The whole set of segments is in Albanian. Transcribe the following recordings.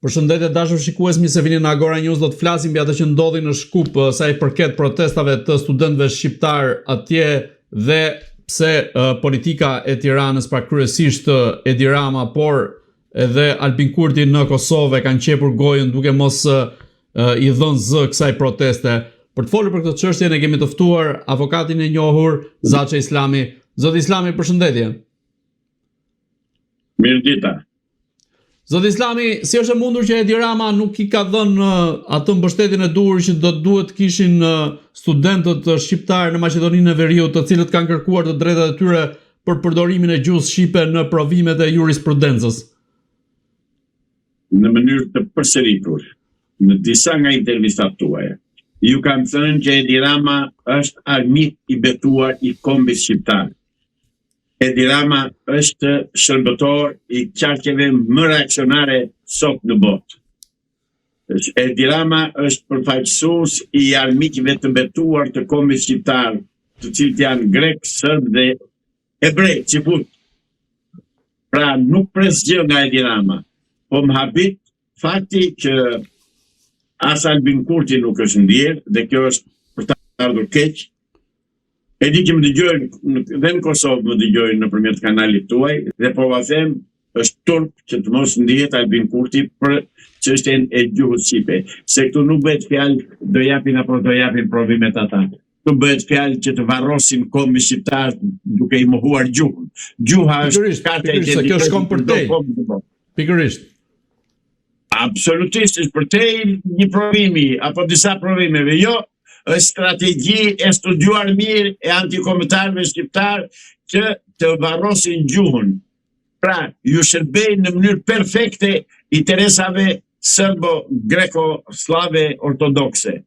Përshëndetje dashur shikues, mirë se vini në Agora News. Do të flasim mbi atë që ndodhi në Shkup sa i përket protestave të studentëve shqiptar atje dhe pse uh, politika e Tiranës, pra kryesisht Edi Rama, por edhe Albin Kurti në Kosovë e kanë qepur gojën duke mos uh, i dhënë zë kësaj proteste. Për të folur për këtë çështje ne kemi të ftuar avokatin e njohur Zaçe Islami. Zoti Islami, përshëndetje. Mirëdita. Zoti Islami, si është e mundur që Edi Rama nuk i ka dhënë atë mbështetjen e duhur që do të duhet të kishin studentët shqiptarë në Maqedoninë e Veriut, të cilët kanë kërkuar të drejtat e tyre për përdorimin e gjuhës shqipe në provimet e jurisprudencës? Në mënyrë të përsëritur, në disa nga intervistat tuaja, ju kam thënë që Edi Rama është armik i betuar i kombit shqiptar. Edi Rama është shërbëtor i qarqeve më reaksionare sot në botë. Edi Rama është përfaqësues i armiqve të betuar të kombit shqiptar, të cilët janë grek, sërb dhe hebrej, çifut. Pra nuk pres gjë nga Edi Rama, po më habit fakti që as Albin Kurti nuk është ndjerë dhe kjo është për të ardhur keq, E di që më dëgjojnë dhe në Kosovë më dëgjojnë nëpërmjet kanalit tuaj dhe po ua them është turp që të mos ndihet Albin Kurti për çështjen e gjuhës shqipe, se këtu nuk bëhet fjalë do japin apo do japin provimet ata. Këtu bëhet fjalë që të varrosin kombin shqiptar duke i mohuar gjuhën. Gjuha është karta e identitetit. Kjo shkon përtej. Pikërisht. Absolutisht, është përtej një provimi apo disa provimeve. Jo, është strategji e studiuar mirë e antikombëtarëve shqiptarë që të varrosin gjuhën. Pra, ju shërbejnë në mënyrë perfekte interesave sërbo, greko, slave, ortodokse.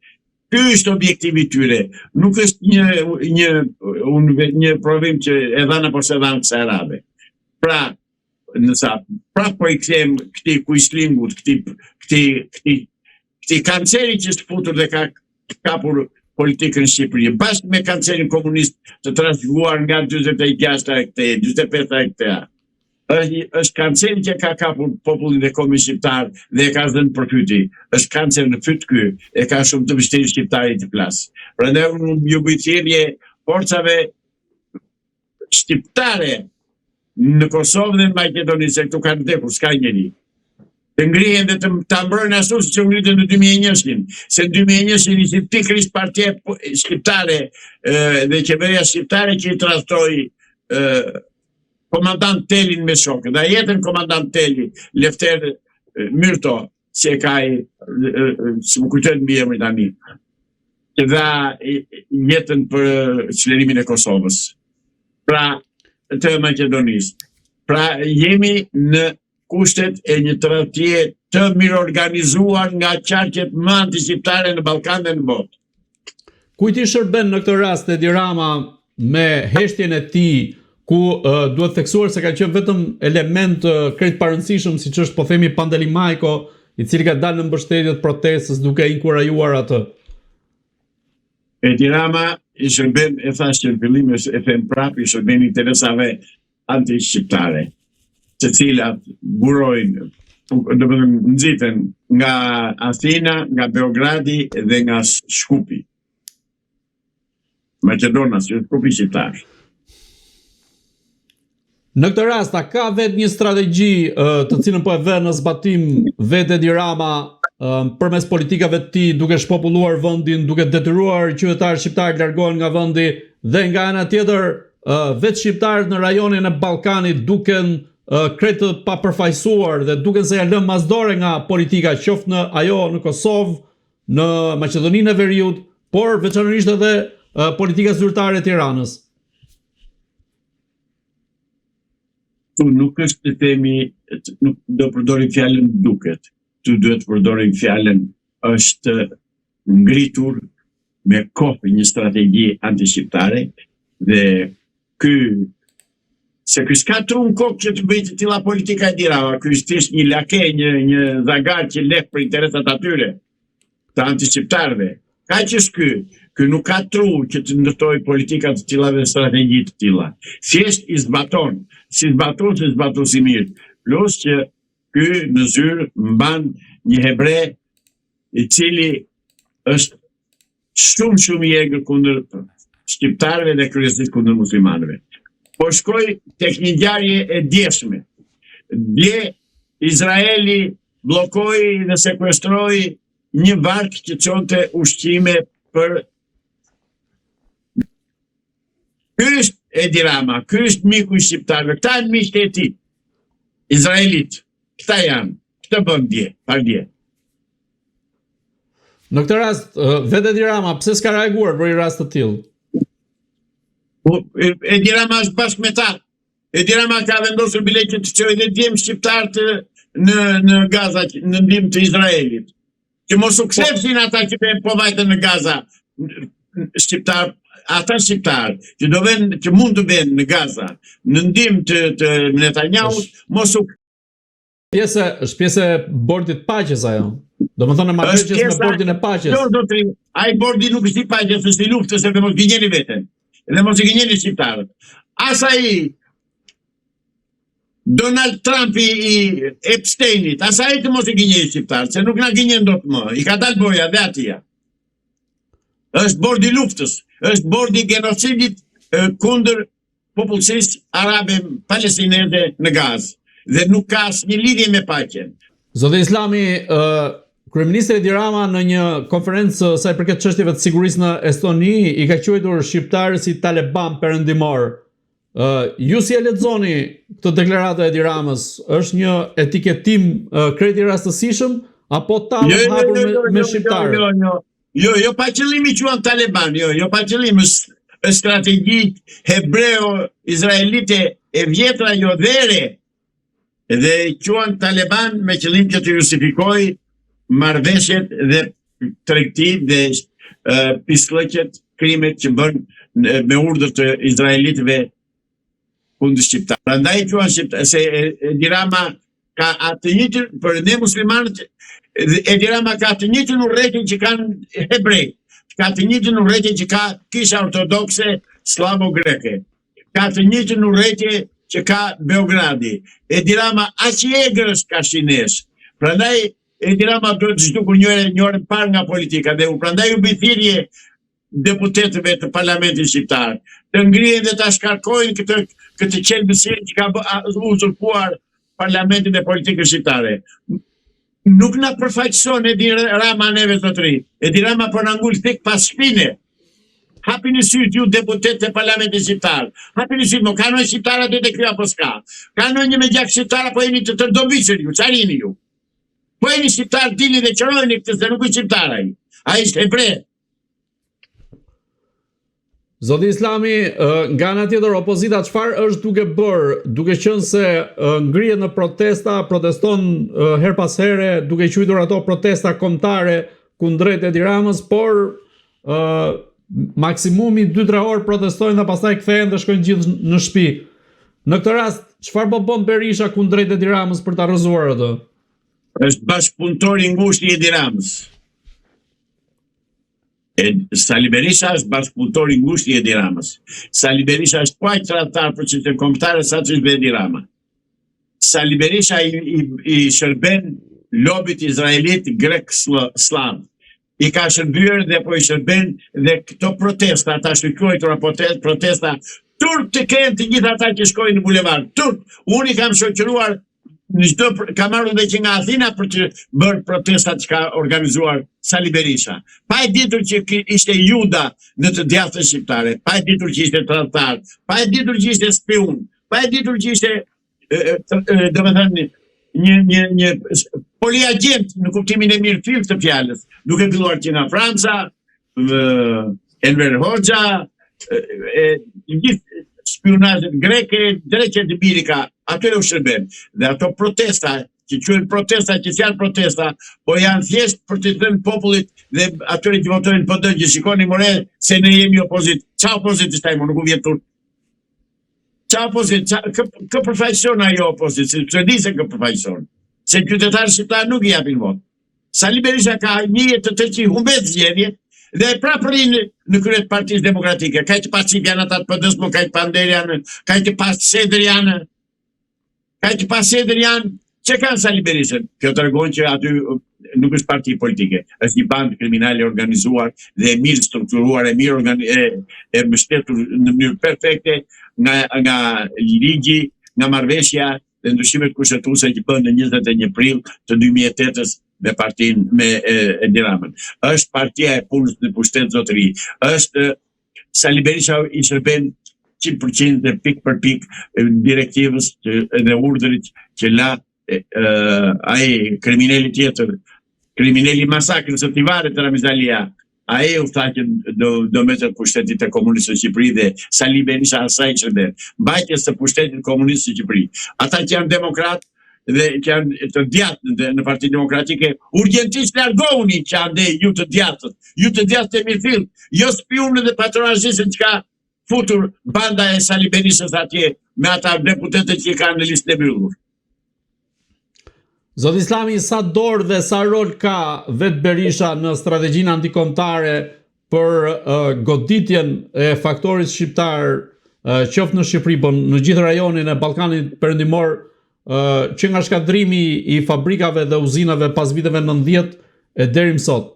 Ky është objektivi i tyre. Nuk është një një një, një provim që e dhanë apo s'e dhanë kësaj radhe. Pra, nëse prapë po i kthehem këtij kuislingut, këtij këtij këtij këtij kanceri që është futur dhe ka kapur politikën në Shqipëri, bashkë me kancerin komunist të trashëguar nga 46-a e këtej, 45-a e këtej. Është është kanceri që ka kapur popullin dhe kombin shqiptar dhe e ka zënë për fyti. Është kancer në fyt ky, e ka shumë të vështirë shqiptari të flasë. Prandaj unë ju bëj thirrje forcave shqiptare në Kosovë dhe në Maqedoni, se këtu kanë vdekur, s'ka njeri. Të ngrihen dhe të ta mbrojnë ashtu siç u ngritën në 2001-shin, se në 2001-shin ishin pikërisht partia shqiptare dhe qeveria shqiptare që i tradhtoi komandant Telin me shokë. Dha jetën komandant Teli, Lefter Myrto, si e ka ai, s'më kujtohet mbiemri tani, që dha jetën për çlirimin e Kosovës. Pra, të Maqedonisë. Pra, jemi në kushtet e një tradhtie të mirorganizuar nga qarqet më antishqiptare në Ballkan dhe në botë. Kujt i shërben në këtë rast Edi Rama me heshtjen e tij ku uh, duhet theksuar se ka qenë vetëm element uh, krejt parëndësishëm siç është po themi Pandeli Majko, i cili ka dalë në mbështetje të protestës duke inkurajuar atë. Edi Rama i shërben, e thashë që në fillim e them prapë, i shërben interesave antishqiptare, të cilat burojnë, domethënë nxiten nga Athina, nga Beogradi dhe nga Shkupi. Maqedonas, jo Shkupi shqiptar. Në këtë rast, a ka vetë një strategji të cilën po e vë në zbatim vetë Edi Rama përmes politikave të tij, duke shpopulluar vendin, duke detyruar qytetarët shqiptarë të largohen nga vendi dhe nga ana tjetër vetë shqiptarët në rajonin e Ballkanit duken krejt të papërfaqësuar dhe duken se janë lënë mas dore nga politika, qoftë në ajo në Kosovë, në Maqedoninë e Veriut, por veçanërisht edhe politika zyrtare e Tiranës. Tu nuk është të themi, nuk do përdorim fjalën duket, tu duhet të përdorim fjalën është ngritur me kohë një strategji antishqiptare dhe ky se ky s'ka tru në kokë që të bëjë të tilla politika Edi Rama, ky është thjesht një lake, një një zagar që leh për interesat atyre të antishqiptarëve. Kaq është ky, ky nuk ka tru që të ndërtojë politika të tilla dhe strategji të tilla. Thjesht i zbaton, si zbaton, si zbaton si mirë. Plus që. Ky në zyrë mban një hebre i cili është shumë shumë i egër kundër shqiptarëve dhe kryesisht kundër muslimanëve. Po shkoj tek një ngjarje e djeshme. Dje Izraeli bllokoi dhe sekuestroi një varkë që çonte ushqime për Ky është Edi Rama, ky është miku i shqiptarëve, këta janë miqtë e tij. Izraelit, këta janë, këtë bënë dje, pardje. Në këtë rast, vetë Edi Rama, pse s'ka reaguar për një rast të tillë? Po, Edi Rama është bashkë me ta. Edi Rama ka vendosur bile që të çojë dhe djem shqiptarë të në, në Gaza, në ndihmë të Izraelit. Që mos u po. kthefshin ata që po vajtën në Gaza, shqiptar, ata shqiptar që do ven, që mund të venë në Gaza, në ndihmë të, të Netanyahut, mos u Pjesë, është pjesë e bordit të paqes ajo. Domethënë e marrëveshjes me bordin e paqes. Jo, zotri, ai bordi nuk është i paqes, është i luftës edhe mos gënjeni veten. Dhe mos i gënjeni shqiptarët. As ai Donald Trumpi i Epsteinit, as ai të mos i gënjejë shqiptarët, se nuk na gënjen dot më. I ka dalë boja dhe atij. Është bordi i luftës, është bordi i genocidit kundër popullsisë arabe palestineze në Gazë dhe nuk ka asnjë lidhje me paqen. Zoti Islami, uh, kryeministri Edi Rama në një konferencë sa i përket çështjeve të sigurisë në Estoni i ka quajtur shqiptarët si taleban perëndimor. Uh, ju si e lexoni këtë deklaratë të Edi Ramës? Është një etiketim uh, krejt i rastësishëm apo tallet jo, jo, hapur jo, jo, me, me jo, shqiptarët? Jo, jo, jo. Jo, jo pa qëllim i quan Taleban, jo, jo pa qëllim, është është strategji hebreo-izraelite e vjetra jo dhe e re. Dhe i quan Taleban me qëllim që të justifikojë marrëveshjet dhe tregtitë dhe pisllëqet, krimet që bën me urdhër të izraelitëve kundër shqiptarëve. Prandaj i quan shqiptar se Edi Rama ka atë njëjtën për ne muslimanët Edi Rama ka të njëjtën urrejtje që kanë hebrejtë, ka të njëjtën urrejtje që ka kisha ortodokse sllavo-greke. Ka të njëjtën urrejtje që ka Beogradi. Edi Rama aq i egër është karshi nesh. Prandaj Edi Rama duhet të zhdukur një herë një herë e parë nga politika dhe u prandaj u bëj thirrje deputetëve të parlamentit shqiptar të ngrihen dhe ta shkarkojnë këtë këtë qelbësirë që ka uzurpuar parlamentin dhe politikën shqiptare. Nuk na përfaqëson Edi Rama neve zotëri. Edi Rama po na ngul thikë pas shpine. Hapini sytë ju deputetët e parlamentit shqiptar. Hapini sytë, mo ka ndonjë shqiptar aty te ky apo s'ka. Ka ndonjë me gjak shqiptar apo jeni të tërë dobiçër ju, çfarë jeni ju? Po jeni shqiptar dilni dhe qërojeni këtë se nuk është shqiptar ai. Ai është hebre. Zoti Islami, nga ana tjetër opozita çfarë është duke bërë, duke qenë se ngrihet në protesta, proteston herë pas here, duke quajtur ato protesta kombëtare kundrejt Edi Ramës, por ë maksimumi 2-3 orë protestojnë dhe pastaj kthehen dhe shkojnë gjithë në shtëpi. Në këtë rast, çfarë po bën Berisha kundrejt Edi Ramës për ta rrëzuar atë? Është bashkëpunëtor i ngushtë i Edi Ramës. E, Sali Berisha është bashkëpunëtor i ngushtë i Edi Ramës. Sali Berisha është po aq tradhtar për çështjen kombëtare sa ç'është dhe Edi Rama. Sali Berisha i, i, i shërben lobit izraelit grek sllav. I ka shërbyer dhe po i shërben dhe këto protesta, të ashtuquajtura protesta, turp të kenë të gjithë ata që shkojnë në bulevard. Turp, unë i kam shoqëruar në çdo kam ardhur dhe që nga Athina për të bërë protestat që ka organizuar Sali Berisha. Pa e ditur që ishte Juda në të djathtën shqiptare, pa e ditur që ishte tradhtar, pa e ditur që ishte spiun, pa e ditur që ishte domethënë një një një poliagjent në kuptimin e mirëfilltë të fjalës, duke filluar që nga Franca, Enver Hoxha, e gjithë spiunazhet greke, dreq e të biri ka, atyre u shërben. Dhe ato protesta, që quhen protesta, që s'janë protesta, po janë thjesht për t'i thënë popullit dhe atyre që votojnë PD që shikoni more se ne jemi opozitë. Ça opozitë është ai, mo nuk u vjen turp. Ça opozitë, ça, kë, kë përfaqëson ajo opozitë, se s'e di se kë përfaqëson. Se qytetarët shqiptarë nuk i japin votë. Sali Berisha ka një jetë të tërë që i humbet zgjedhjet dhe prapë rri në krye të Partisë Demokratike. Kaq të pacipë janë ata të PD-së, po kaq të panderë janë, kaq të pasedër janë. Kaq të pasedër janë Ç'e kanë Sali Berishën? Kjo tregon që aty nuk është parti politike, është një bandë kriminale e organizuar dhe e mirë strukturuar, e mirë organi e, e mbështetur në mënyrë perfekte nga nga ligji, nga marrëveshja dhe ndryshimet kushtetuese që bënë në 21 prill të 2008-ës me partinë me Edi Ramën. Është partia e punës në pushtet zotëri. Është Sali Berisha i shërben 100% dhe pikë për pikë direktivës dhe urdhrit që la ai krimineli tjetër, krimineli i masakrës së Tivarit Ramiz Alia, ai u tha që do do mbetet pushteti te komunistët në Shqipëri dhe Sali Berisha asaj i shërben, mbajtjes së pushtetit komunist në Shqipëri. Ata që janë demokratë dhe që janë të djathtë në, në Partinë Demokratike, urgjentisht largohuni që andej ju të djathtët, ju të djathtët e mirëfilltë, jo spiunët dhe patronazhistët që ka futur banda e Sali Berishës atje me ata deputetët që kanë në listën e mbyllur. Zoti Islami, sa dorë dhe sa rol ka vetë Berisha në strategjinë antikombëtare për uh, goditjen e faktorit shqiptar uh, qoftë në Shqipëri, po në gjithë rajonin e Ballkanit Perëndimor, uh, që nga shkatërrimi i fabrikave dhe uzinave pas viteve 90 e deri më sot.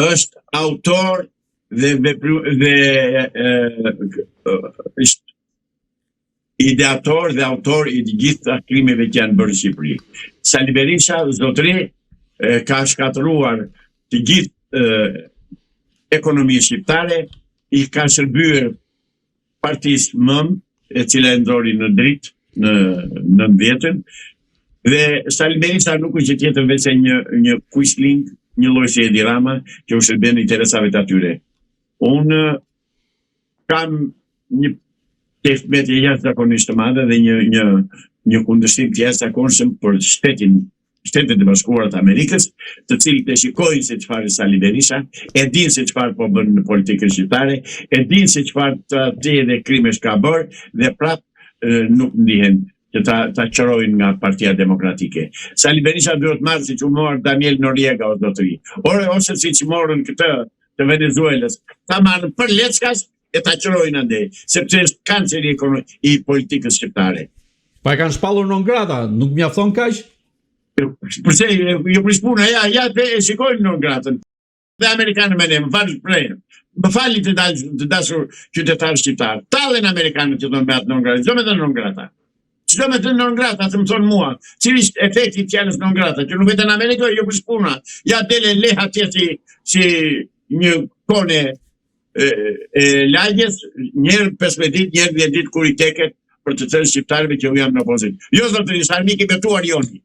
Është autor dhe vepru dhe është ideator dhe autor i të gjitha krimeve që janë bërë në Shqipëri. Sali Berisha, zotëri, ka shkatërruar të gjithë ekonominë shqiptare, i ka shërbyer partisë mëmë, e cila e nxori në dritë në 90-ën, dhe Sali Berisha nuk është gjë tjetër veçse një një kuisling, një lloj si Edi Rama, që u shërben interesave të atyre. Unë kam një qejfmbetje jashtëzakonisht të madhe dhe një një një kundërshtim të jashtëzakonshëm për shtetin Shtetet e Bashkuara të Amerikës, të cilët e shikojnë se çfarë është Sali Berisha, e dinë se çfarë po bën në politikën shqiptare, e dinë se çfarë tradhtie dhe krimesh ka bërë dhe prap nuk ndihen që ta ta qërojnë nga Partia Demokratike. Sali Berisha duhet marrë siç u mor Daniel Noriega o zotëri. Ore ose siç morën këtë të Venezuelës, ta marrin për leckash e ta qërojnë andej, sepse është kanceri i politikës shqiptare. Pa e kanë shpallur non grata, nuk mjafton kaq? Përse, ju prish puna, ja, ja, te e shikojnë non gratën. Dhe amerikanët me ne, më falni shprehjen. Më falni të, të dashur qytetarë shqiptarë. Tallen amerikanët që thonë me atë non grata. Ç'do me thënë non grata. Ç'do me thënë non grata, të më thonë mua. Cili është efekti i fjalës non grata, që nuk vete në Amerikë, ju prish puna. Ja del e leh atje si, si një kone e, e lagjes, një herë 15 ditë, një herë 10 ditë kur i teket për të thënë shqiptarëve që unë jam në opozitë. Jo zotëri, është armik i betuar joni.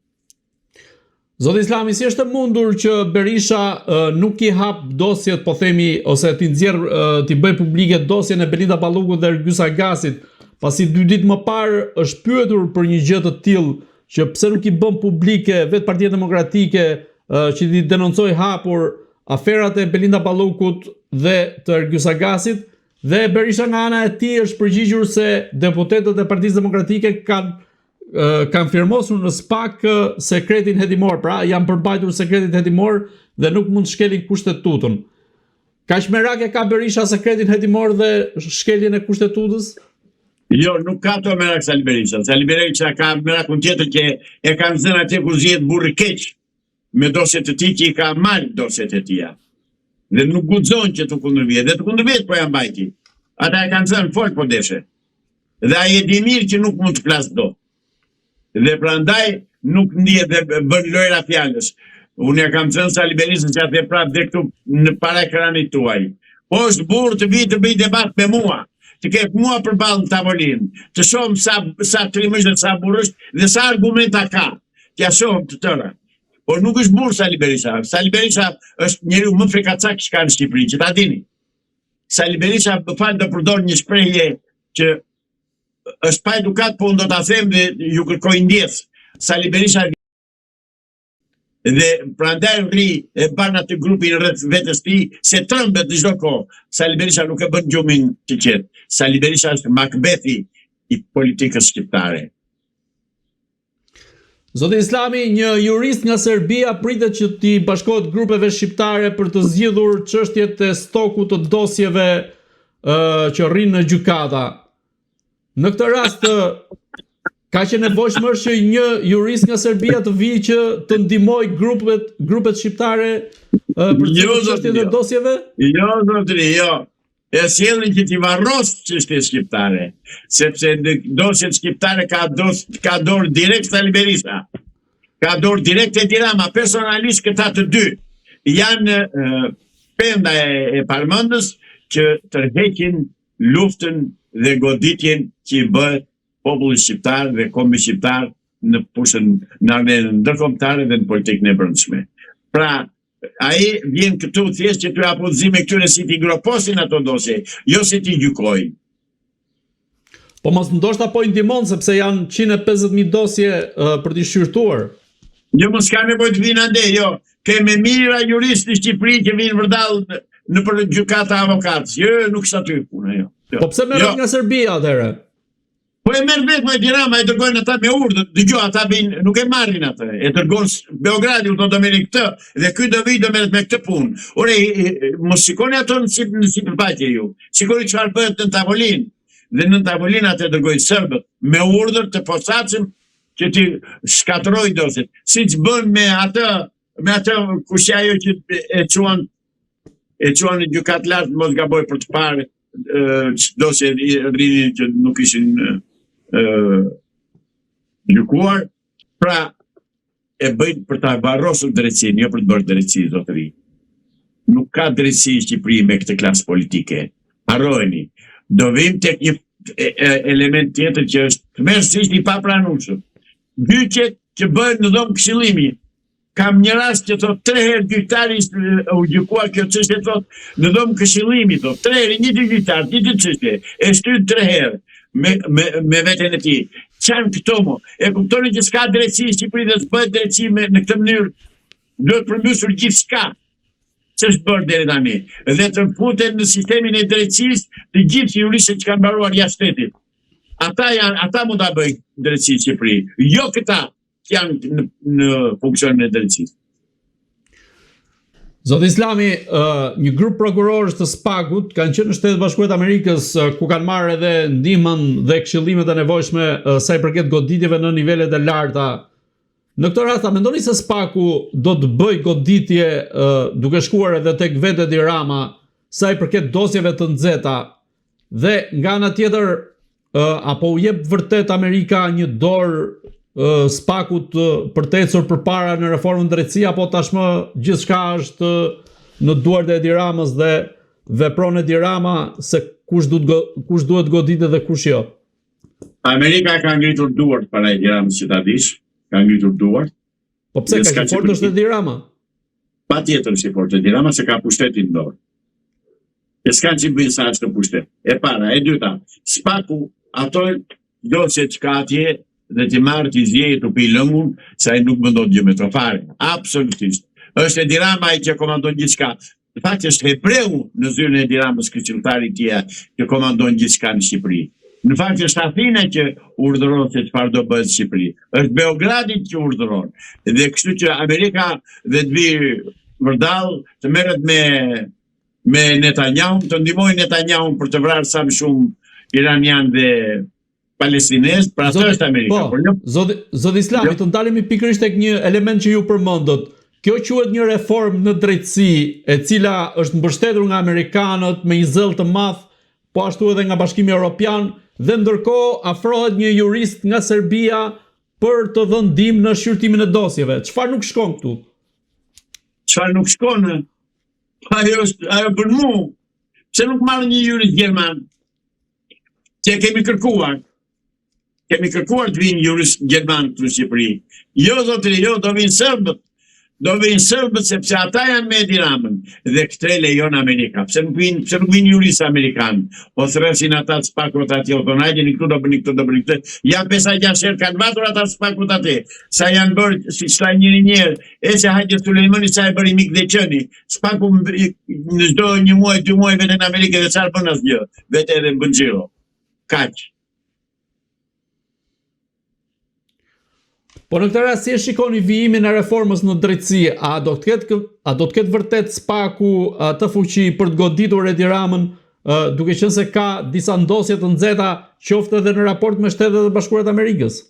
Zoti Islami, si është e mundur që Berisha nuk i hap dosjet, po themi, ose t'i nxjerr, t'i bëjë publike dosjen e Belinda Ballukut dhe Ergys Agasit, pasi dy ditë më parë është pyetur për një gjë të tillë, që pse nuk i bën publike vetë Partia Demokratike që t'i denoncojë hapur aferat e Belinda Ballukut dhe të Ergys Agasit, dhe Berisha nga ana e tij është përgjigjur se deputetët e Partisë Demokratike kanë kanë firmosur në SPAK sekretin hetimor, pra janë përmbajtur sekretit hetimor dhe nuk mund të shkelin kushtetutën. Kaq merak e ka Berisha sekretin hetimor dhe shkeljen e kushtetutës? Jo, nuk ka to merak Sali Berisha. Sali Berisha ka merakun tjetër që e kanë zënë atje ku zihet burri keq me dosjet e tij që i ka marrë dosjet e tija. Dhe nuk guxon që të kundërvihet. Dhe të kundërvihet po ja mbajti. Ata e kanë zënë fol po deshe. Dhe ai e di mirë që nuk mund të flasë dot. Dhe prandaj nuk ndihet dhe bën lojra fjalës. Unë ja kam thënë Sali Berishës që atë prapë dhe këtu në para ekranit tuaj. Po është burrë të vijë të bëjë debat me mua, të ketë mua përballë në tavolinë, të shohim sa sa trim është dhe sa burrë është dhe sa argumenta ka. T'ia shohim të tëra. Por nuk është burrë Sali Berisha. Sali Berisha është njeriu më frikacak që ka në Shqipëri, që ta dini. Sali Berisha, më fal do përdor një shprehje që është pa edukatë, po unë do ta them dhe ju kërkoj ndjesë. Sali Berisha dhe prandaj rri e ban atë grupin rreth vetes tij se trembet në çdo kohë. Sali Berisha nuk e bën gjumin të qetë. Sali Berisha është Macbethi i politikës shqiptare. Zoti Islami, një jurist nga Serbia pritet që t'i bashkohet grupeve shqiptare për të zgjidhur çështjet e stokut të dosjeve uh, që rrinë në gjykata. Në këtë rast, Kaq e nevojshme është që një jurist nga Serbia të vijë që të ndihmojë grupet grupet shqiptare për jo, çështjen e jo. dosjeve? Jo, zotëri, jo. E sjellin që t'i varros çështjet shqiptare, sepse në dosjet shqiptare ka dos, ka dorë direkt Sali Berisha. Ka dorë direkt Edi Rama, personalisht këta të dy janë penda e, e parmendës që tërheqin luftën dhe goditjen që i bëhet popullit shqiptar dhe kombit shqiptar në fushën në arenën ndërkombëtare dhe në politikën e brendshme. Pra, ai vjen këtu thjesht që t'u japë udhëzime këtyre si t'i groposin ato dosje, jo si t'i gjykojnë. Po mos ndoshta po i ndihmon sepse janë 150.000 dosje uh, për t'i shqyrtuar. Jo mos ka nevojë të vinë andej, jo. Kemi mijëra juristë në Shqipëri që vijnë vërdallë nëpër gjykata avokatë. Jo, jo, nuk është aty puna, jo. jo. Po pse merret jo. nga Serbia atëherë? Po e merr vetë Edi Rama, e dërgojnë ata me urdhër, dëgjo, ata vijnë, nuk e marrin atë, e dërgon Beogradi, u thotë do merrni këtë, dhe ky do vijë do merret me këtë punë. Ore, mos shikoni ato në si, në sipërfaqe ju, shikoni çfarë bëhet në tavolinë, dhe në tavolinë atë e dërgojnë serbët, me urdhër të posaçëm që t'i shkatërrojë dosjet, siç bën me atë, me atë kush ajo që e çuan e çuan në gjykatë të lartë mos gaboj për të parë dosje rrinin që nuk ishin gjykuar, pra e bëjnë për ta varrosur drejtësinë, jo për të bërë drejtësi, zotëri. Nuk ka drejtësi në Shqipëri me këtë klasë politike. Harrojeni. Do vim tek një element tjetër që është tmerrësisht i papranueshëm. Gjyqet që bëhen në dhomë këshillimi, Kam një rast që thot tre herë gjyqtari u gjykua kjo çështje thot në dhomë këshillimi thot tre herë një gjyqtar, një të çështje e shtyn tre herë me me me veten e tij. Ç'janë këto mo? E kuptoni që s'ka drejtësi në Shqipëri dhe s'bëhet drejtësi me në këtë mënyrë. Duhet përmbysur gjithçka që është bërë deri tani dhe të futen në sistemin e drejtësisë të gjithë juristët që kanë mbaruar jashtë shtetit. Ata janë, ata mund ta bëjnë drejtësi në Shqipëri, jo këta që janë në, në funksionin e drejtësisë. Zoti Islami, një grup prokurorësh të SPAK-ut kanë qenë në Shtetet e Bashkuara të Amerikës ku kanë marrë edhe ndihmën dhe këshillimet e nevojshme sa i përket goditjeve në nivelet e larta. Në këtë rast, a mendoni se SPAK-u do të bëjë goditje duke shkuar edhe tek vetë Edi Rama sa i përket dosjeve të nxehta Dhe nga ana tjetër, a po u jep vërtet Amerika një dorë SPAK-ut për të ecur përpara në reformën në drejtësi apo tashmë gjithçka është në duart e Edi Ramës dhe vepron Edi Rama se kush duhet kush duhet goditet dhe kush jo. Amerika ka ngritur duart para Edi Ramës që ta dish, ka ngritur duart. Po pse kaq i fortë është Edi Rama? Patjetër është i fortë Edi Rama se ka pushtetin në dorë. E s'ka ç'i bëjnë sa është në pushtet. E para, e dyta, SPAK-u ato dosje që ka atje dhe t'i marrë t'i ziejë t'u pijë lëngun, se ai nuk bën dot gjë me to fare. Absolutisht. Është Edi Rama ai që komandon gjithçka. Në fakt është hebreu në zyrën e Edi Ramës këshilltari i tij që komandon gjithçka në Shqipëri. Në fakt është Athina që urdhëron se çfarë do bëhet në Shqipëri. Është Beogradi që urdhëron. Dhe kështu që Amerika dhe të vijë vërdallë të merret me me Netanyahun, të ndihmojë Netanyahun për të vrarë sa më shumë iranianë dhe palestinezë, pra atë është Amerika. Po, por jo. Zoti Zoti Islami, jo. të ndalemi pikërisht tek një element që ju përmendët. Kjo quhet një reformë në drejtësi, e cila është mbështetur nga amerikanët me një zell të madh, po ashtu edhe nga Bashkimi Evropian dhe ndërkohë afrohet një jurist nga Serbia për të dhënë ndihmë në shqyrtimin e dosjeve. Çfarë nuk shkon këtu? Çfarë nuk shkon? Ajo është ajo bën mu. Pse nuk marrë një jurist gjerman? Që kemi kërkuar. Kemi kërkuar të vinë jurist gjerman këtu në Shqipëri. Jo, zotëri, jo, do vinë serbët. Do vinë serbët sepse ata janë me Edi Ramën dhe këtë e lejon Amerika. Pse nuk vinë, pse nuk vinë juristë amerikanë? Po thërrasin ata të SPAK-ut atje, o thonë hajdeni këtu do bëni këtë, do bëni këtë. Ja pesë a gjashtë herë kanë vatur ata të SPAK-ut atje. Sa janë bërë, siç tha njëri një herë, e se hajde Sulejmani sa e bëri mik dhe qeni. SPAK-u në çdo një muaj, dy muaj vete në Amerikë dhe çfarë bën asgjë. Vete edhe bën xhiro. Kaq. Po në këtë rast si e shikoni vijimin e reformës në drejtësi, a do të ketë a do të ketë vërtet SPAK-u atë fuqi për të goditur Edi Ramën, duke qenë se ka disa dosje të nxehta, qoftë edhe në raport me Shtetet e Bashkuara të Amerikës?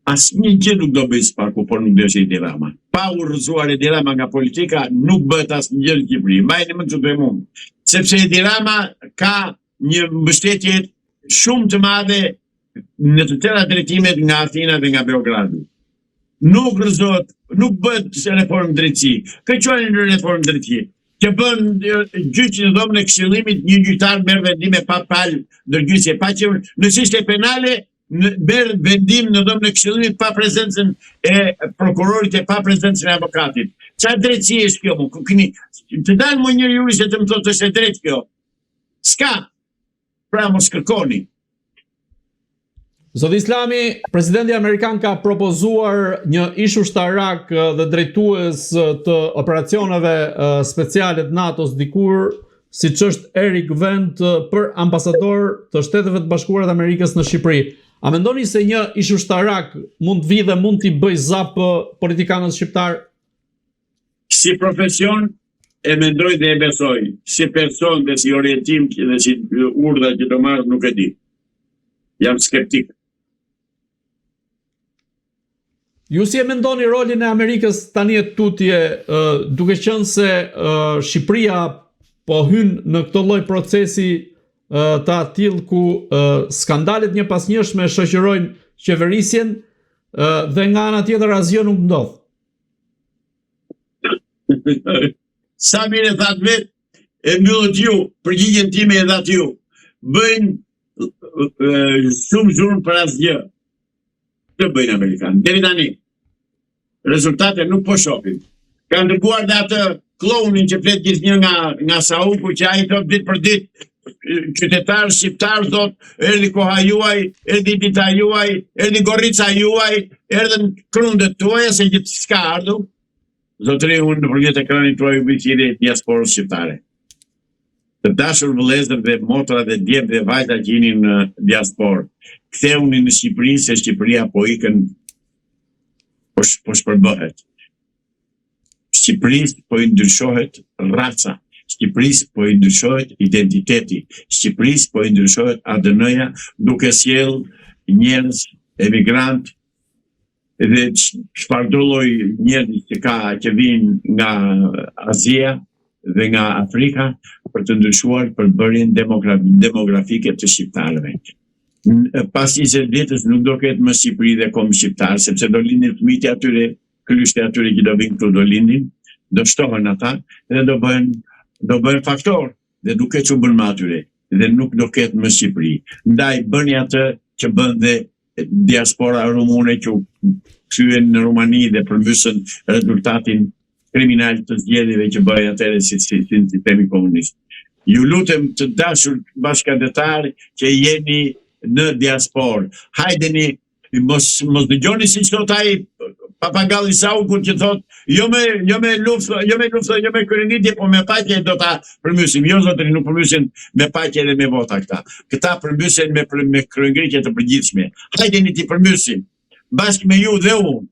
Asnjë gjë nuk do bëjë SPAK-u, por nuk deshi Edi Rama. Pa u rrëzuar Edi Rama nga politika, nuk bëhet asnjë gjë në Shqipëri. Mbajeni mend ç'ju them unë. Sepse Edi Rama ka një mbështetje shumë të madhe në të tëra drejtimet nga Athina dhe nga Beogradi. Nuk rrëzohet, nuk bëhet reformë drejtësi. Kë quani në reformë drejtësi? Që bën gjyq në dhomën e këshillimit, një gjyqtar merr vendime pa palë ndërgjyqëse, pa që në çështje penale merr vendim në dhomën e këshillimit pa prezencën e prokurorit e pa prezencën e avokatit. Çfarë drejtësi është kjo? Ku keni të dalë më një jurist e të më thotë është e drejtë kjo? S'ka. Pra mos kërkoni. Zoti Islami, presidenti amerikan ka propozuar një ish ushtarak dhe drejtues të operacioneve speciale të NATO-s dikur, siç është Erik Wendt për ambasador të Shteteve të Bashkuara të Amerikës në Shqipëri. A mendoni se një ish ushtarak mund të vijë dhe mund t'i bëjë zap politikanët shqiptarë? Si profesion e mendoj dhe e besoj, si person dhe si orientim dhe si urdhra që do marrë nuk e di. Jam skeptik. Ju si e mendoni rolin e Amerikës tani e tutje, duke qenë se Shqipëria po hyn në këtë lloj procesi të atillë ku skandalet njëpasnjëshme shoqërojnë qeverisjen dhe nga ana tjetër asgjë nuk ndodh. Sa mirë e thatë vetë, e mbyllët ju, përgjigjen time e dhatë ju. Bëjnë shumë zhurmë për asgjë. Këtë bëjnë amerikanët. Deri tani, rezultate nuk po shohim. Kanë dërguar dhe atë kllounin që flet gjithnjë nga nga Sauku që ai thotë ditë për ditë qytetarë shqiptarë thotë erdhi koha juaj, erdhi dita juaj, erdhi gorrica juaj, erdhën krundet tuaja se gjithë s'ka ardhur. Zotëri, unë nëpërmjet ekranit tuaj u bëj thirrje diasporës shqiptare. Të dashur vëllezër dhe motra dhe djem dhe vajza që jeni në diasporë, kthehuni në Shqipëri se Shqipëria po ikën po, po shpërbëhet. Shqipërisë po i ndryshohet raca, Shqipërisë po i ndryshohet identiteti, Shqipërisë po i ndryshohet ADN-ja duke sjellë njerëz emigrantë dhe çfarëdo lloj njerëz që ka që vijnë nga Azia dhe nga Afrika për të ndryshuar përbërjen demografike të shqiptarëve. Pas 20 vjetës nuk do ketë më Shqipëri dhe komb shqiptar, sepse do lindin fëmijët e atyre, këlyshët e atyre që do vinë këtu do lindin, do shtohen ata dhe do bëhen do bëhen faktor dhe nuk ke ç'u bën me atyre dhe nuk do ketë më Shqipëri. Ndaj bëni atë që bën dhe diaspora rumune që u kthyen në Rumani dhe përmbysën rezultatin kriminal të zgjedhjeve që bëhej atëherë si si si në sistemi komunist. Ju lutem të dashur bashkatdhetarë që jeni në diasporë, hajdeni mos mos dëgjoni siç thotë ai papagalli Saukut që thotë jo me jo me luftë, jo me luftë, jo me kryengritje, po me paqe do ta përmbysim. Jo zotëri, nuk përmbysen me paqe dhe me vota këta. Këta përmbysen me me kryengritje të përgjithshme. Hajdeni t'i përmbysim. Bashkë me ju dhe unë.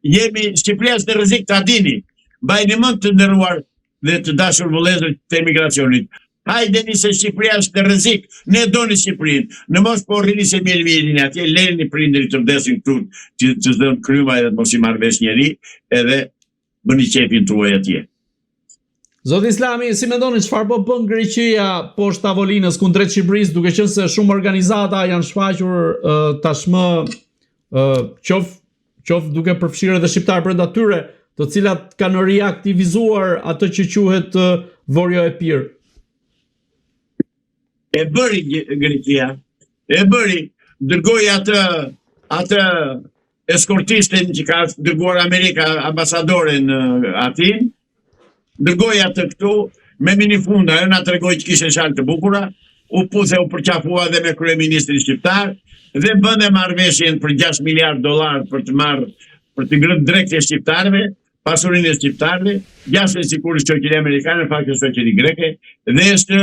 Jemi Shqipëria është në rrezik ta dini. Mbajeni mend të nderuar dhe të dashur vëllezër të emigracionit. Hajdeni se Shqipëria është në rrezik. Ne doni Shqipërinë. Në mos po rrini se mirë mirë jeni atje, lërini prindërit të vdesin këtu, të të zënë kryma edhe të mos i marrë vesh njeri, edhe bëni qejfin tuaj atje. Zoti Islami, si mendoni çfarë po bën Greqia poshtë tavolinës kundrejt Shqipërisë, duke qenë se shumë organizata janë shfaqur uh, tashmë uh, qoftë qoftë duke përfshirë edhe shqiptarë brenda tyre, të cilat kanë riaktivizuar atë që quhet uh, Vorio Epir. E bëri Greqia, e bëri, dërgoi atë atë eskortisten që ka dërguar Amerika ambasadore në Athinë, dërgoi atë këtu me minifunda, ajo na tregoi që kishte shalë të bukura, u puth e u përqafua dhe me kryeministrin shqiptar dhe bënë marrëveshjen për 6 miliard dollar për të marrë për të ngrënë drekët e shqiptarëve, pasurinë e shqiptarëve, gjasme sikur është shoqëri amerikane, në fakt është shoqëri greke dhe është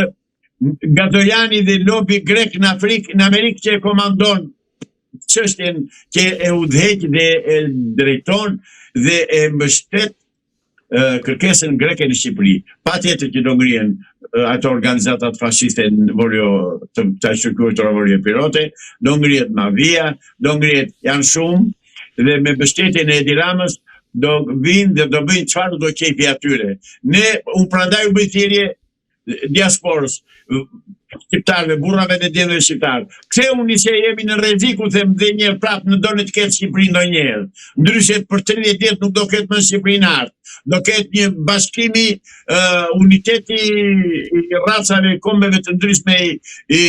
Gadojani dhe lobi grek në Afrikë, në Amerikë që e komandon çështjen që e udhëheq dhe e drejton dhe e mbështet kërkesën greke në Shqipëri. Patjetër që do ngrihen ato organizatat fashiste në Vorio të të ashtuquajtura Vorio Epirote, do ngrihet mafia, do ngrihet janë shumë. Dhe me mbështetjen e Edi Ramës do vijnë dhe do bëjnë çfarë do qejfi atyre. Ne unë prandaj u bëj thirrje diasporës shqiptarëve, burrave dhe djemve shqiptarë. Kthehuni se jemi në rrezik, u them dhe një herë prapë në doni të ketë Shqipëri ndonjëherë. Ndryshe për 30 vjet nuk do ketë më Shqipëri në hartë. Do ketë një bashkimi, uh, uniteti i racave, kombeve të ndryshme, i, i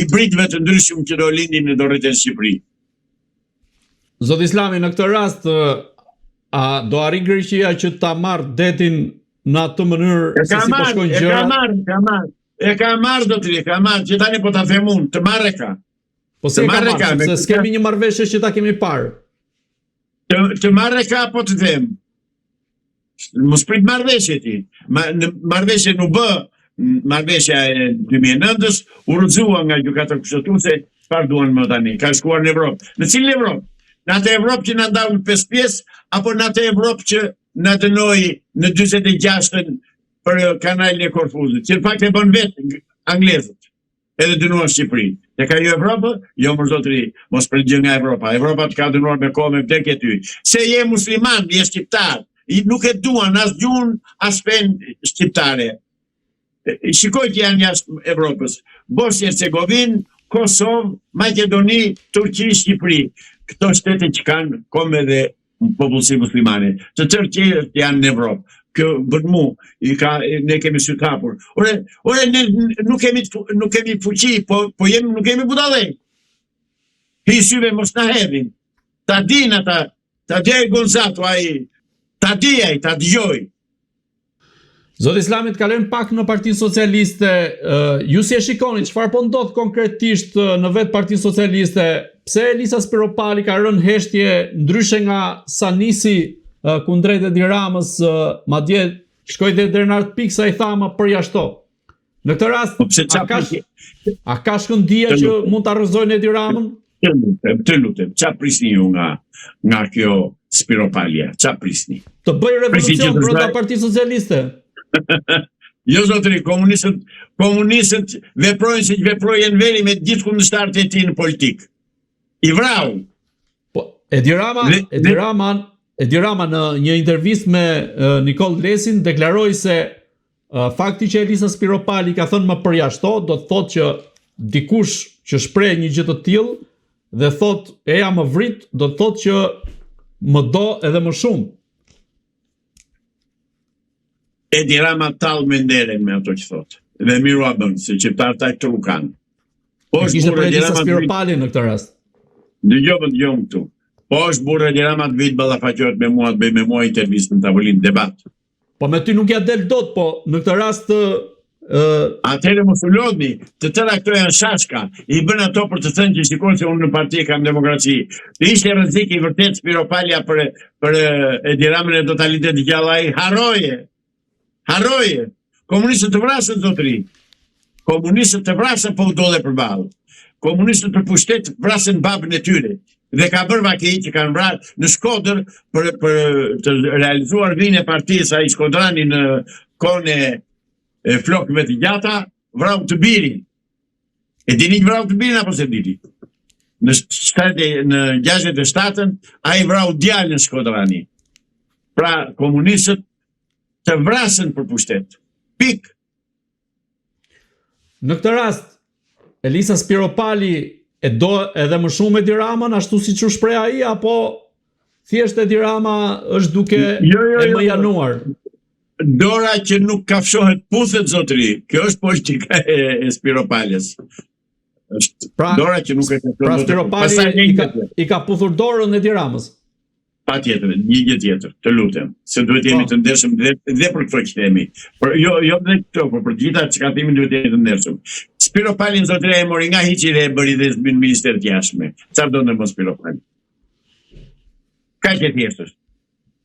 hibridëve të ndryshëm që do lindin e do rriten në Shqipëri. Zoti Islami, në këtë rast, a do arrijë Greqia që ta marrë detin në atë mënyrë se si po shkojnë gjërat? E ka marrë, e ka marrë. E ka marrë zotëri, e ka marrë, që tani po ta them unë, të marrë e ka. Po si e ka marrë, ka, sepse s'kemi një marrëveshje që ta kemi parë. Të, të marrë e ka, po të them. Mos prit marrëveshje ti. Ma, në marrëveshje nuk bë, marrëveshja e 2009-ës u rrëzua nga gjykata kushtetuese, çfarë duan më tani? Ka shkuar në Evropë. Në cilën Evropë? Në atë Evropë që na ndau në pesë pjesë apo në atë Evropë që na dënoi në 46-ën për kanalin e Korfuzit, që në fakt e bënë vetë anglezët. Edhe dënuan Shqipërinë. Tek ajo Evropë, jo mor zotëri, mos prit gjë nga Evropa. Evropa të ka dënuar me kohë me vdekje ty. Se je musliman, je shqiptar, i nuk e duan as gjuhën, as fenë shqiptare. Shikoj që janë jashtë Evropës. Bosnjë Hercegovinë, Kosovë, Maqedoni, Turqi, Shqipëri. Këto shtete që kanë kombe dhe popullsi muslimane. Të tërë tjerët janë në Evropë. Kjo bën mu, i ka, ne kemi sy të hapur. Ore, ore ne nuk kemi nuk kemi fuqi, po po jemi nuk jemi budallenj. Hi syve mos na hedhin. Ta din ata, ta di ai Gonzato ai, ta di ai, ta dëgjoj. Zoti Islami, të kalojmë pak në Partinë Socialiste. Ju si e shikoni çfarë po ndodh konkretisht në vetë Partinë Socialiste? Pse Elisa Spiropali ka rënë heshtje ndryshe nga sa nisi kundrejt Edi Ramës, madje shkoi dhe deri në atë pikë sa i tha më përjashto. Në këtë rast, po pse a ka a ka shkëndija që mund ta rrëzojnë Edi Ramën? Të lutem, të lutem, ça prisni ju nga nga kjo Spiropalia? Ça prisni? Të bëjë revolucion brenda Partisë Socialiste. jo zotëri, komunistët, komunistët veprojnë siç veproi Enveri me gjithë kundërshtarët e tij në politikë. I vrau. Po, Edi Rama, Edi Rama, Edi Rama në një intervistë me uh, Nikoll Lesin deklaroi se Fakti që Elisa Spiropali ka thënë më përjashto, do të thotë që dikush që shpreh një gjë të tillë dhe thotë eja më vrit, do të thotë që më do edhe më shumë. Edi Rama tall menderen me ato që thotë. Dhe mirë ua bën, se shqiptarët aq tru kanë. Po është burrë Edi Rama Spiropali në këtë rast. Dëgjo, po dëgjo këtu. Po është burrë Edi Rama të vijë të ballafaqohet me mua, të bëjë me mua intervistë në tavolinë debat. Po me ty nuk ja del dot, po në këtë rast ë Atëherë mos u lodhni, të tëra këto janë shashka, i bën ato për të thënë që shikon se unë në parti kam demokraci. Të ishte rrezik i vërtetë Spiropalia për për Edi Ramën e do ta linte të gjallë ai, harroje. Harroje. Komunistët të vrasin zotëri. Komunistët të vrasin po u dole përballë. Komunistët për pushtet vrasin babën e tyre. Dhe ka bërë vaki që kanë vrarë në Shkodër për, për të realizuar vijën e partisë ai shkodrani në kohën e, e flokëve të gjata, vrau të birin. E dini që vrau të birin apo s'e dini? Në, shtate, në 67-ën, ai vrau djalin shkodrani. Pra, komunistët të vrasin për pushtet. Pikë. Në këtë rast, Elisa Spiropali e do edhe më shumë Edi Ramën, ashtu siç u shpreh ai, apo thjesht Edi Rama është duke jo, jo, e jo, mënjanuar? Dora që nuk kafshohet puthet, zotëri. Kjo është politika e, e Spiropalës. Është pra, dora që nuk e kafshohet. Pra Spiropali i ka, i ka puthur dorën Edi Ramës. Patjetër, një gjë tjetër, të lutem, se duhet të jemi po. të ndershëm dhe, dhe për këto që themi. Por jo jo dhe këto, por për të gjitha çka themi duhet të jemi të ndershëm. Spiropalin zotëria e mori nga hiçi dhe e bëri dhe në ministër të jashtme. Çfarë donte më Spiropali? Kaq e thjeshtë është.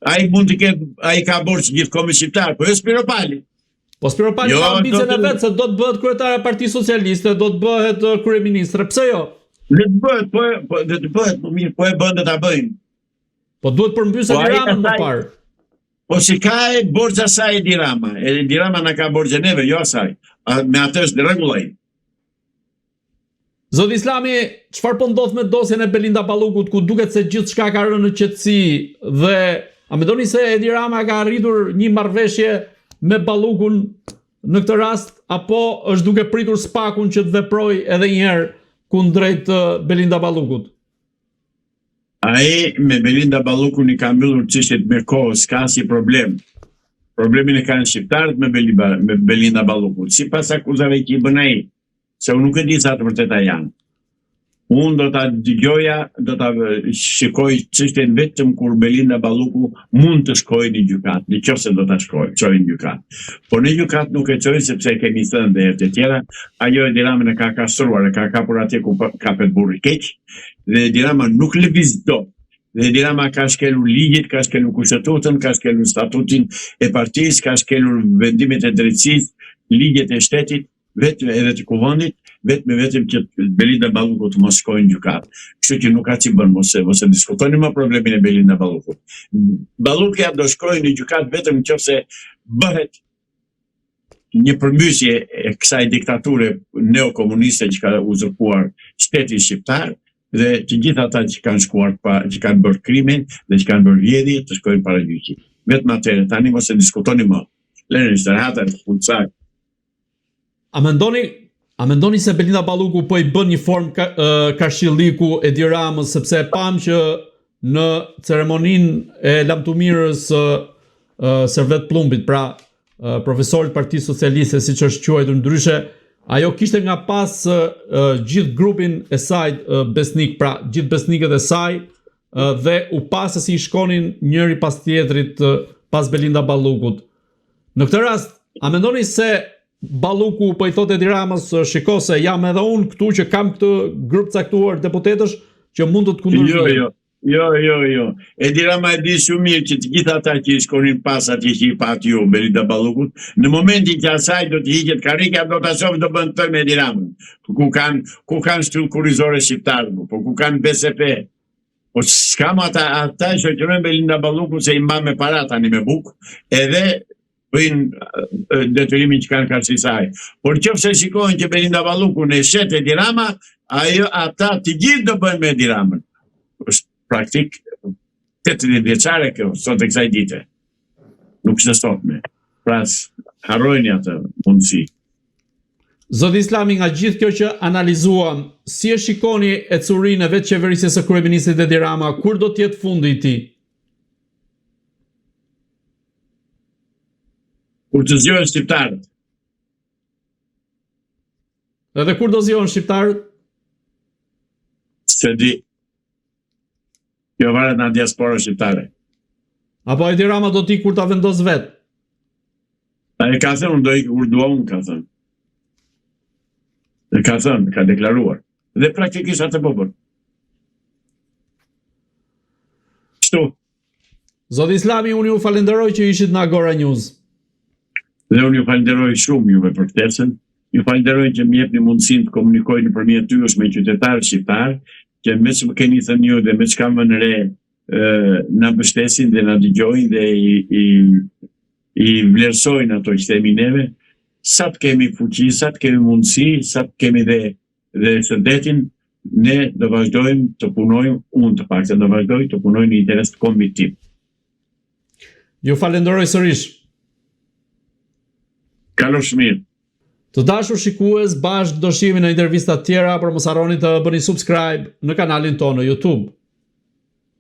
Ai mund të ketë, ai ka borxh gjithë kombit shqiptar, po jo Spiropali. Po Spiropali jo, ka ambicien e vet se do të bëhet kryetare e Partisë Socialiste, do të bëhet uh, kryeministre, pse jo? Le të bëhet, po po le të bëhet, po mirë, po e bën do ta bëjmë. Po duhet përmbysë po, Edi Ramën më parë. Po s'i ka e borxh asaj Edi Rama, Edi Rama na ka borxh neve, jo asaj. A, me atë është në rregull ai. Zoti Islami, çfarë po ndodh me dosjen e Belinda Ballukut ku duket se gjithçka ka rënë në qetësi dhe a mendoni se Edi Rama ka arritur një marrëveshje me Ballukun në këtë rast apo është duke pritur SPAK-un që të veprojë edhe një herë kundrejt eh, Belinda Ballukut? Ai me Belinda Ballukun i ka mbyllur çështjet me kohë, s'ka asnjë problem. Problemin e kanë shqiptarët me Belinda, me Belinda Ballukun, sipas akuzave që i bën ai, se unë nuk e di sa të vërteta janë. Unë do ta dëgjoja, do ta shikoj çështjen vetëm kur Belinda Balluku mund të shkojë në gjykatë, në qoftë se do ta shkojë, çojë në gjykatë. Por në gjykatë nuk e çojnë sepse e kemi thënë dhe herë të tjera, ajo Edi Ramën e ka kastruar, e ka kapur atje ku kapet burri keq, dhe Edi Rama nuk lëviz dot. Dhe Edi Rama ka shkelur ligjet, ka shkelur kushtetutën, ka shkelur statutin e partisë, ka shkelur vendimet e drejtësisë, ligjet e shtetit, vetëm edhe të kuvendit, vetëm e vetëm që Belinda Balluku të mos shkojë në gjykatë. Kështu që nuk ka ç'i bën, mos e mos e diskutoni më problemin e Belinda Ballukut. Ballukja do shkojë në gjykatë vetëm nëse bëhet një përmbysje e kësaj diktature neokomuniste që ka uzurpuar shtetin shqiptar dhe të gjithë ata që kanë shkuar pa, që kanë bërë krime dhe që kanë bërë vjedhje të shkojnë para gjyqit. Vetëm atëherë tani mos e diskutoni më. Lëreni të rehat e puncak. A mendoni A mendoni se Belinda Balluku po i bën një formë ka, karshilliku Edi Ramës sepse e pamë që në ceremoninë e lamtumirës së Servet Pllumbit, pra profesorit Partisë Socialiste siç është quajtur ndryshe, ajo kishte nga pas gjithë grupin e saj besnik, pra gjithë besnikët e saj dhe u pa se si i shkonin njëri pas tjetrit pas Belinda Ballukut. Në këtë rast, a mendoni se Balluku po i thotë Edi Ramës, shiko se jam edhe unë këtu që kam këtë grup caktuar deputetësh që mund të të kundërvihen. Jo, jo. Jo, jo, jo. Edi Rama e di shumë mirë që të gjithë ata që i shkonin pas atje që i patë ju, Belinda Ballukut, në momentin që asaj do t'i hiqet karrika, do ta shohë do bëhen tërë me Edi Ramën. Ku kanë ku kanë shtyllë kurrizore shqiptarët, po ku kanë BSP, Po s'ka më ata, ata e shoqërojnë Belinda Ballukun se i mban me para tani me bukë, edhe bëjnë detyrimin që kanë karshi saj. Por qoftë se shikojnë që Belinda Ballukun e shet Edi Rama, ajo ata të gjithë do bëhen me Edi Ramën. Është praktik 80 vjeçare kjo sot e kësaj dite. Nuk është e sotme. Pra, harrojeni atë mundësi. Zoti Islami, nga gjithë kjo që analizuam, si e shikoni ecurinë e vetëqeverisjes së kryeministrit Edi Rama, kur do të jetë fundi i tij? Kur të zgjohen shqiptarët. Edhe kur do zgjohen shqiptarët? S'e di. Kjo varet nga diaspora shqiptare. Apo Edi Rama do të ikë kur ta vendosë vetë? Ai ka thënë, unë do iki kur dua unë, ka thënë. E ka thënë, ka deklaruar. Dhe praktikisht atë po bën. Kështu. Zoti Islami, unë ju falenderoj që ishit në Agora News. Dhe unë ju falenderoj shumë juve për ftesën. Ju falenderoj që më jepni mundësinë të komunikoj nëpërmjet jush me qytetarët shqiptarë, që me ç'më keni thënë ju dhe me ç'kam vënë re na mbështesin dhe na dëgjojnë dhe i, i, i vlerësojnë ato që themi neve, sa të kemi fuqi, sa të kemi mundësi, sa të kemi dhe, dhe shëndetin, ne do vazhdojmë të punojmë, unë të paktën do vazhdoj të punoj në interes të kombit tim. Ju falenderoj sërish. Kalofsh mirë. Të dashur shikues, bashkë do shihemi në intervista të tjera, por mos harroni të bëni subscribe në kanalin tonë në YouTube.